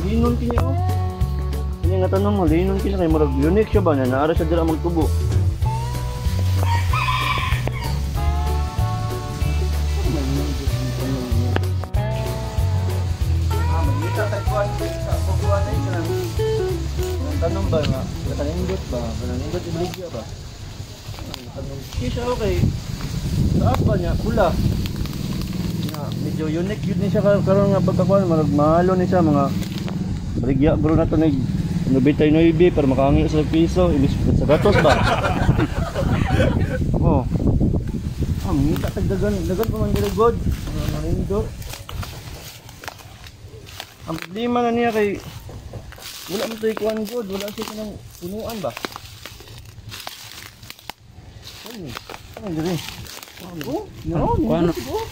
Linon kini oh. Kini nga tanom mo, linon kini kay murag unique siya ba na naara siya dira magtubo. Ah, magita tagkuan sa pagkuan ay kanang ang tanom ba nga kanindot ba? Kanang nindot ibaligya ba? Ang tanom. Siya okay. Sa apa niya pula. Na medyo unique yun ni siya karon nga pagkakuan marag mahalo ni siya mga baligya bro na to nag 99 para makaangyo sa piso imbis sa gatos ba. Oh. Ah, mangita tag dagan, dagan pa man diri god. Mga manindo. Ang problema na niya kay wala man to'y kuan god, wala siya kanang punuan ba. Ano? Ano diri? Oh, no, Kuan. nindot oh.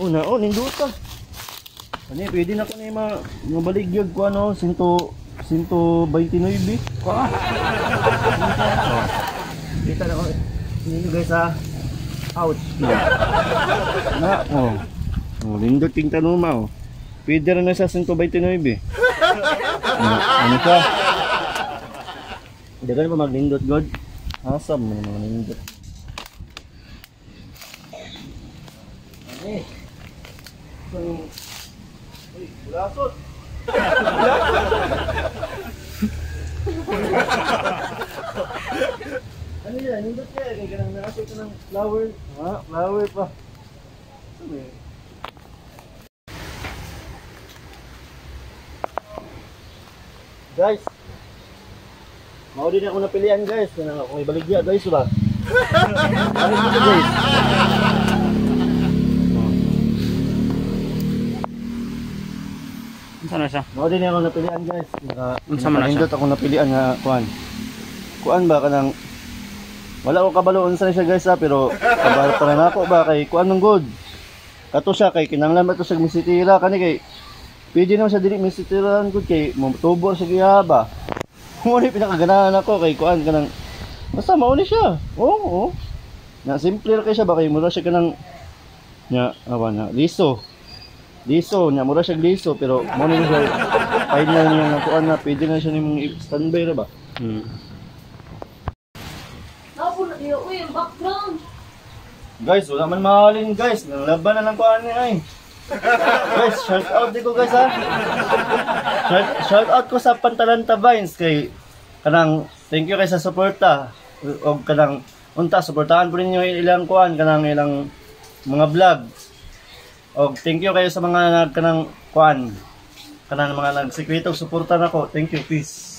Oh, na oh, nindot ah. Ani pwede na ko ni ma mabaligyag ko ano, 129. Kuan. Oh. Kita na ko. Nino guys ah. Ouch. No. Na, oh. Oh, nindot ting tanuma oh. Pwede rin na sa 129. Na, ano ka? Hindi ka na pa maglindot, God. Asam mo mga nindot. Ano eh? So, uy, bulasot! Ano yan? Nindot kaya. Kaya ka nang nakasay ka ng flower. Ha? Flower pa. Ano eh? Guys, mao din ako napilian guys. Kanang akong ibaligya guys ba? Ano ito guys? Oh. Unsa na siya? Mao din ako napilian guys. Naka, Unsa man na siya? nindot akong napilian nga kuan. Kuan ba kanang wala ko kabalo unsa na siya guys ha, pero kabalo pa na ako ba kay kuan man good. Kato siya kay kinahanglan ba to sa misitira kani kay pwede naman siya dili misitirahan good kay motubo sa giya ba. Mo ni pinakaganahan ako kay kuan kanang basta mao ni siya. Oo, oo. Na simple ra kay siya ba kay mura siya kanang nya awa na liso. Liso nya mura siya liso pero mao ni siya final niya nga kuan na pwede na siya nimong standby ra ba. Napo na niyo, uy, ang background. Guys, wala man mahalin guys. Nanglaban na lang kuan ni ay. Guys, shout out di ko guys ha. Shout out ko sa Pantalanta Vines kay kanang thank you kay sa suporta og kanang unta suportahan po ninyo ilang kuan kanang ilang mga vlog. Og thank you kayo sa mga nag kanang kuan kanang mga nagsikreto suporta nako. Thank you, peace.